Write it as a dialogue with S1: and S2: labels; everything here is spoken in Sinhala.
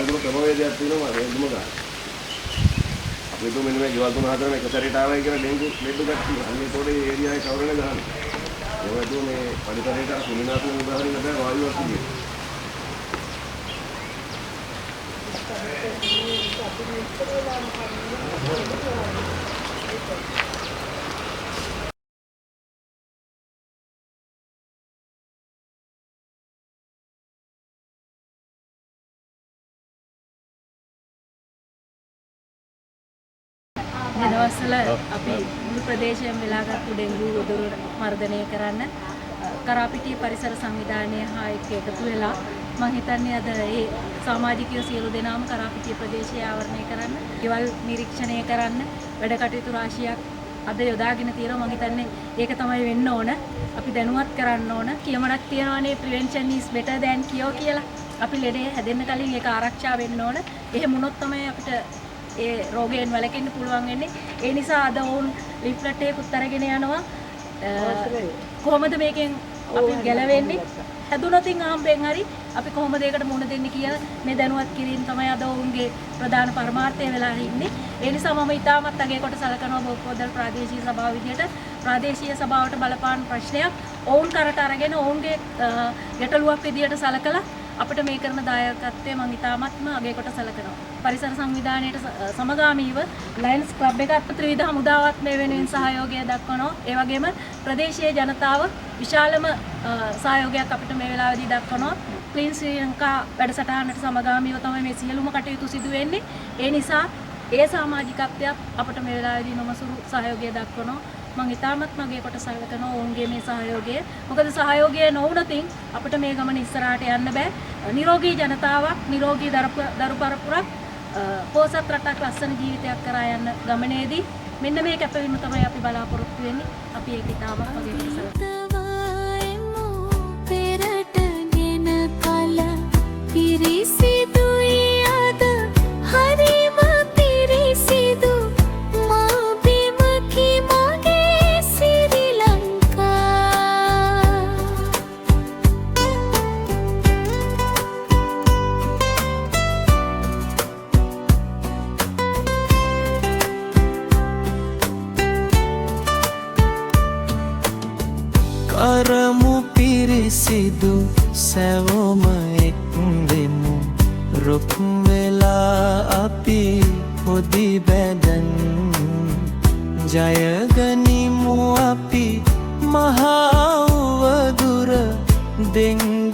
S1: වෙනකොට ක්‍රමවේදයක් තියෙනවා ඩෙන්ගුම ගන්න. අපි හිතුව මෙන්න මේ ගෙවල් තුන හතරම එක සැරේට ආවයි කියලා ඩෙන්ගු ලෙඩ කට්ටිය. අන්න ඒතකොට ඒ ඒරියා එක කවර වෙන ගහන්නේ. ඒව නැතුව මේ පරිසරයට අර කුමිනාසන උදාහරණ බෑ වායුවක් විදියට.
S2: මේ දවස්වල අපි මුළු ප්‍රදේශයම වෙලාගත්තු ඩෙන්ගු උදුර මර්ධනය කරන්න කරාපිටිය පරිසර සංවිධානය හා එක්ක එකතු වෙලා මං හිතන්නේ අද ඒ සමාජිකයෝ සියලු දෙනාම කරාපිටිය ප්‍රදේශය ආවරණය කරන්න, ගෙවල් නිරීක්ෂණය කරන්න වැඩ කටයුතු රාශියක් අද යොදාගෙන තියෙනවා. මං හිතන්නේ ඒක තමයි වෙන්න ඕන. අපි දැනුවත් කරන්න ඕන. කියමනක් තියෙනවානේ prevention is better than cure කියලා. අපි ලෙඩේ හැදෙන්න කලින් ඒක ආරක්ෂා වෙන්න ඕන. එහෙම වුණොත් තමයි අපිට ඒ රෝගයෙන් වැළකෙන්න පුළුවන් වෙන්නේ. ඒ නිසා අද ඔවුන් ලිෆ්ලට් එකකුත් අරගෙන යනවා. කොහොමද මේකෙන් අපි ගැලවෙන්නේ? හැදුනොතින් අහම්බෙන් හරි අපි කොහොමද ඒකට මුහුණ දෙන්නේ කියලා මේ දැනුවත් කිරීම තමයි අද ඔවුන්ගේ ප්‍රධාන පරමාර්ථය වෙලා ඉන්නේ. ඒ නිසා මම ඉතාමත් අගය කොට සලකනවා බෝප්පෝදල් ප්‍රාදේශීය සභාව විදියට ප්‍රාදේශීය සභාවට බලපාන ප්‍රශ්නයක් ඔවුන් කරට අරගෙන ඔවුන්ගේ ගැටලුවක් විදියට සලකලා අපිට මේ කරන දායකත්වය මම ඉතාමත්ම අගය කොට සලකනවා. පරිසර සංවිධානයට සමගාමීව ලයන්ස් ක්ලබ් එකත් ත්‍රිවිධ හමුදාවත් මේ වෙනුවෙන් සහයෝගය දක්වනවා. ඒ වගේම ප්‍රදේශීය ජනතාව විශාලම සහයෝගයක් අපිට මේ වෙලාවේදී දක්වනවා. ක්ලීන් ශ්‍රී ලංකා වැඩසටහනට සමගාමීව තමයි මේ සියලුම කටයුතු සිදු වෙන්නේ. ඒ නිසා ඒ සමාජිකත්වයක් අපිට මේ වෙලාවේදී නොමසුරු සහයෝගය දක්වනවා. මං ඉතාමත්ම අගය කොට සලකනවා ඔවුන්ගේ මේ සහයෝගය. මොකද සහයෝගය නොවුනතින් අපිට මේ ගමන ඉස්සරහට යන්න බෑ. නිරෝගී ජනතාවක්, නිරෝගී දරු පරපුරක්, පෝසත් රටක්, ලස්සන ජීවිතයක් කරා යන්න ගමනේදී මෙන්න මේ කැපවීම තමයි අපි බලාපොරොත්තු වෙන්නේ. අපි ඒක ඉතාමත් අගය කොට සලකනවා.
S3: පෙරටගෙන කල පිරිසිදුයි අද හරිම පිරිසිදු මා බිමකි මගේ සිරි ලංකා.
S4: කරමු පිරිසිදු සැවොම එක් වෙමු රොක් වෙලා අපි පොදි බැඳන් ජයගනිමු අපි මහා උවදුර ඩෙංගු.